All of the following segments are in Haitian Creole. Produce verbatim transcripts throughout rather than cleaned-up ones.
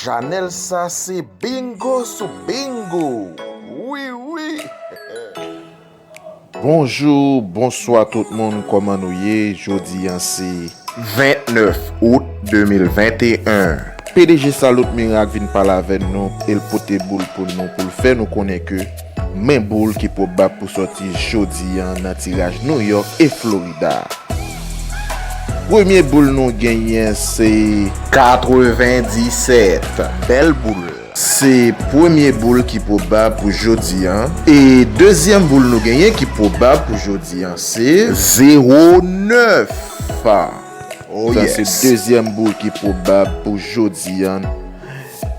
Chanèl sa se bingo sou bingo. Wi, wi. Bonjou, bonswa tout moun, kòman nou ye? Jodi a se vennèf out de mil venteyen. P D G Salut Miracle vin pale avè nou, e l pote boul pou nou, pou l fè nou konnen ke men boul ki pwobab pou sòti jodi a nan tiraj New York e Florida. Premye boul nou genyen se katrevendisèt. Bèl boul. Se premye boul ki pwobab pou jodi a. E dezyèm boul nou genyen ki pwobab pou jodi a se zewo nèf. Oh, sa se yes. Dezyèm boul ki pwobab pou jodi a.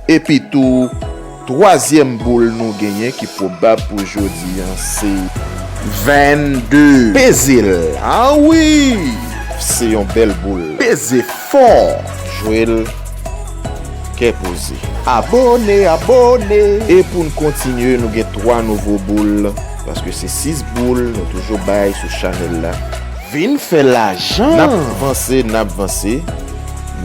Epi tou, twazyèm boul nou genyen ki pwobab pou jodi a se vennde. Peze l. Ah wi! Se yon bèl boul. Peze fò. Jwe l kè poze. Abone, abone. E pou n kontinye, nou gen twa nouvo boul, paske se sis boul nou toujou bay sou chanèl la. Vin fè lajan. N ap vanse, n ap vanse.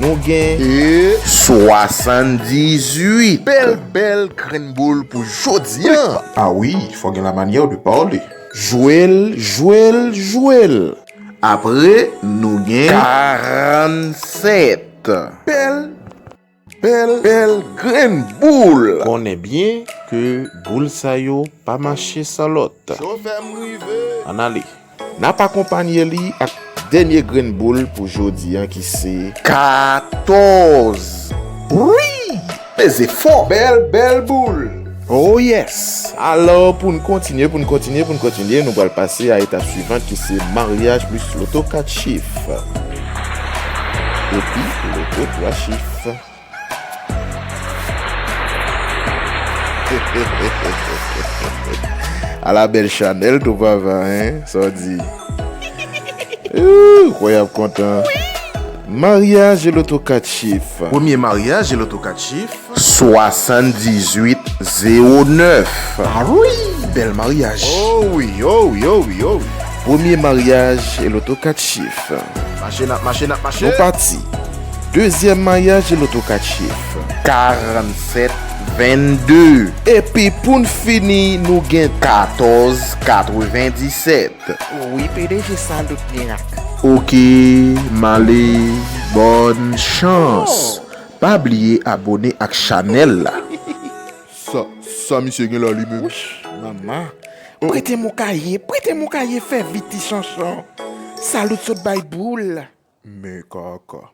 Nou gen e swasanndizuit. Bèl, bèl grenn boul pou jodi a. Ah wi, fò gen la manyè de pale. Jwe l, jwe l, jwe l. Apre, nou gen karannsèt. Bèl, bèl, bèl grenn boul. Konnen byen ke boul sa yo pa mache san lòt. Chofè m rive. Ann ale. N ap akonpanye li ak dènye grenn boul pou jodi a ki se katòz. Wi! Peze fò. Bèl, bèl boul. Oh yes! Alò, pou n kontinye, pou n kontinye, pou n kontinye, nou pral pase a etap swivan ki se maryaj plis loto kat chif. Epi loto twa chif. Ala bèl chanèl tou papa, hein? Sa w di? Ooh, kwè y ap kontan. Maryaj e loto kat chif. Premye maryaj e loto kat chif. Swasanndizuit zewo nèf. Ah wi, bèl maryaj. Oh wi, oh wi, oh wi, oh wi. Premye maryaj e loto kat chif. Mache, n ap mache, n ap mache. Nou pati. Dezyèm maryaj e loto kat chif. Karannsèt vennde. Epi pou n fini, nou gen katòz katrevendisèt. Wi, P D G Salut Miracle. Oke, m ale, bòn chans. Oh. Pa bliye abone ak chanèl la. Sa, sa misye gen la li menm? Wouch, manman. Oh. Prete m yon kaye, prete m yon kaye, fè vit ti chanchon. Salut sot bay boul. Men kaka.